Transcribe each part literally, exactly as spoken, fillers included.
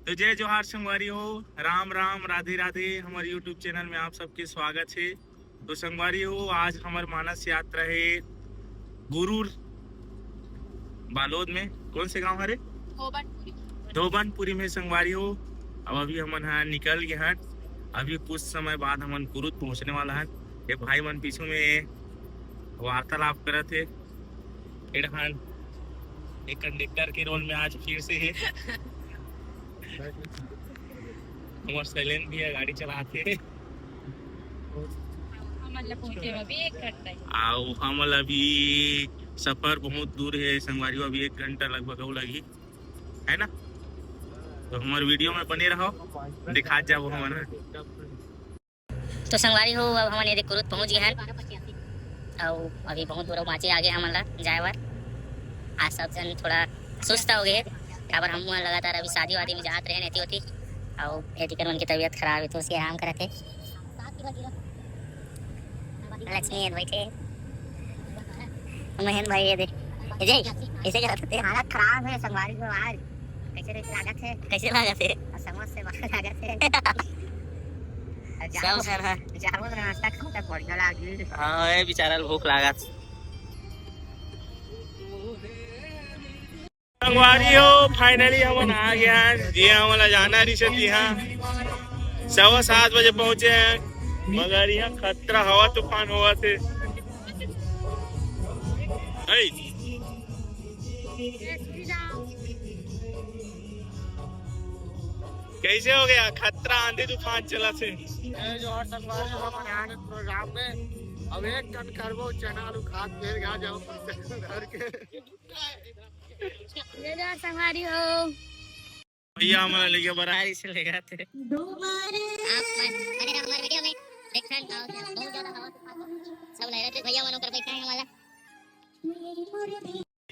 तो जय जोहार संगवारी हो, राम राम, राधे राधे। हमर YouTube चैनल में आप सबके स्वागत है। तो संगवारी हो, आज हमर मानस यात्रा है गुरूर बालोद में। कौन से गांव हरे? धोबनपुरी। धोबनपुरी में संगवारी हो। अब अभी हमन ह निकल गए हन। अभी कुछ समय बाद हमन कुरूद पहुंचने वाला हन। ये भाई मन पीछू में वार्तालाप करत हे। एडहन एक कंडक्टर के रोल में आज फिर से है। हमर शैलेंद्र भैया गाड़ी चलाते हैं। हमन ला पहुंचे में अभी एक घंटा है। आओ, हमन ला अभी सफर बहुत दूर है संगवारी हो, अभी एक घंटा लगभग अउ लगही, है ना? तो हमर वीडियो में बने रहो, दिखात जाबो हमन। तो संगवारी हो, अब हमन एदे कुरूद पहुंच गए हन, अउ अभी बहुत दूर बांचे आगे हमन ला जाए बर। आज सब जन थोड़ा सुस्त हो गए, काबर हम लगातार अभी शादी वादी में जात रहे, एती ओती, अउ एतिकर मन की तबीयत खराब है, तो उसके आराम करत है। लक्ष्मी है बैठे, महेंद्र भाई ये दे, ये दे, ऐसे करत थे। हालत खराब है संगवारी हो आज। कैसे, कैसे लागत है? कैसे लागत है? समझ से बाहर लागत है। सब सर है। जामुन नाश्ता खाओ तो बढ़िया लागी। हाँ, ये बेचारा ल भूख लागत। संगवारी हो, finally हमन आ गए हैं, जे हमन ला जाना रहिस हे तिहाँ। सवा सात बजे पहुंचे हैं, मगर यहाँ खतरा हवा तूफान होवत हे। ऐ, कैसे हो गया? खतरा आंधी तूफान चलत हे। जय जोहार संगवारी हो, हमन आए हन प्रोग्राम में। अब एक कन करबो चना आलू खात घेर गा जाओ घर के। जय जोहार संगवारी हो। भैया हमन ला लेके बरारी से ले जाते। आप मन बने रहो हमारे वीडियो में। देख friend, आओ, बहुत ज्यादा हवा तूफान। सब लहरा के भैया मन ओकर बैठा है हमारा।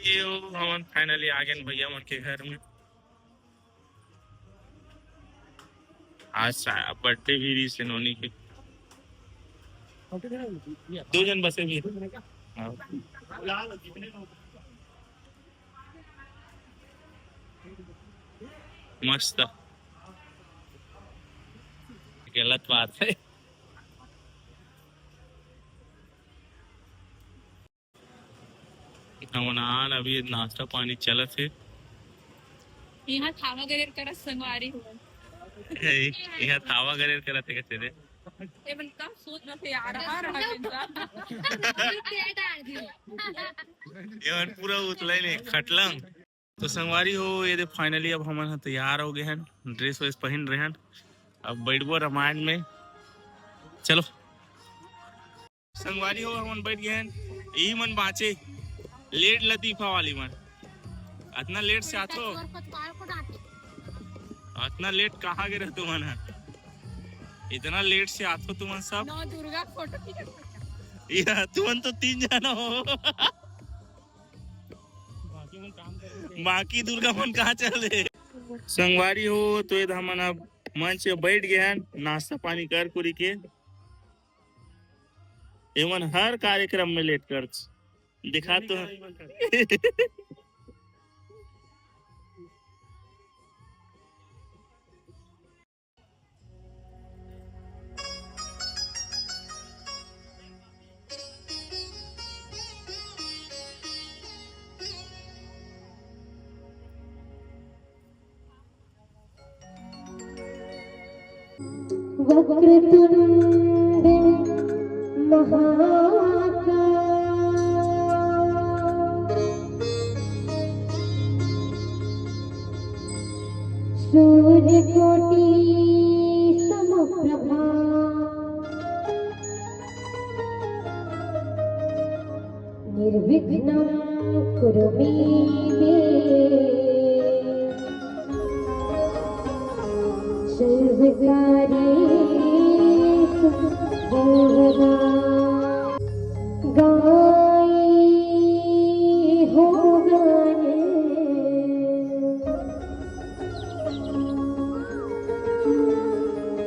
ये वो हमन finally आ गए भैया मन के घर में। आज बर्थडे भी रही से नोनी के। दो जन बसे भी। हाँ। मस्त। गलत बात है। हमन आन अभी नाश्ता पानी चलत हे। यहाँ थावा गरेर करत संगवारी हो। ए, यहाँ थावा गरेर करत हे कहते रे। ये मन कम सोच न थे यार, हर हर दिन का। ये मन पूरा उतलाई नहीं, खटलंग। तो संगवारी हो, ये दे finally अब हमन ह तैयार हो गए हैं, dress व्रेस पहन रहे हैं, अब बैठबो रामायण में। चलो। संगवारी हो, हमन बैठ गए हैं। यही मन बाँचे, late लतीफा वाली मन। इतना late से आथो, इतना late कहाँ गए रहे तुमन ह? इतना late से आथो तुमन सब। नौ दुर्गा फोटो खींचत। या, तुमन तो तीन जना हो। बाकी दुर्गा मन कहाँ चले? संगवारी हो, तो ये हमन अब मंच पे बैठ गए हैं, नाश्ता पानी कर कुरी के। एमन हर कार्यक्रम में late करथे। दिखा तो। वक्रतुंड महाकाय, सूर्यकोटि समप्रभा, निर्विघ्नं कुरु मे देव। सर्वकार्येषु सर्वदा। गाई हो गाने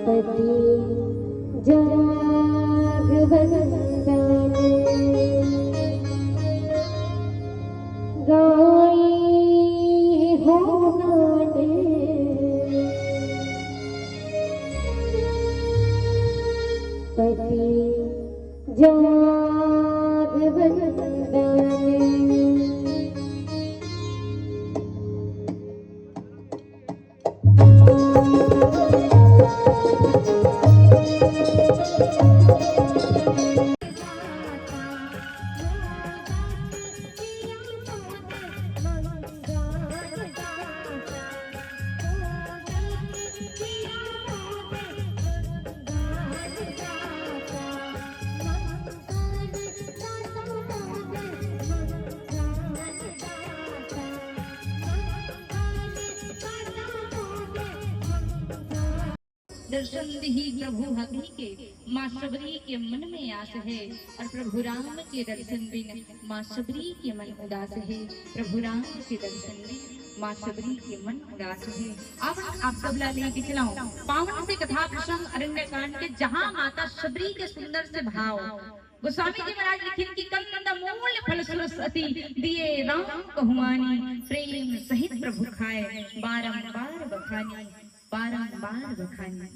पति जाग वंदन। गाई हो गाने दर्शन दिही प्रभु हबी के, माँ शबरी के मन में आस है। और प्रभु राम के दर्शन बिन माँ शबरी के मन उदास है। प्रभु राम के दर्शन बिन माँ शबरी के मन उदास है। अब आप सबला लेके चलाऊं पावन से कथा प्रसंग अरण्य कांड के, जहाँ माता शबरी के सुंदर से भाव गोस्वामी जी महाराज लिखिन कि कंद मूल फल सरस अति, दिए राम कहुआनी, प्रेम सहित प्रभु खाए बारंबार बखानी, बारंबार बखानी।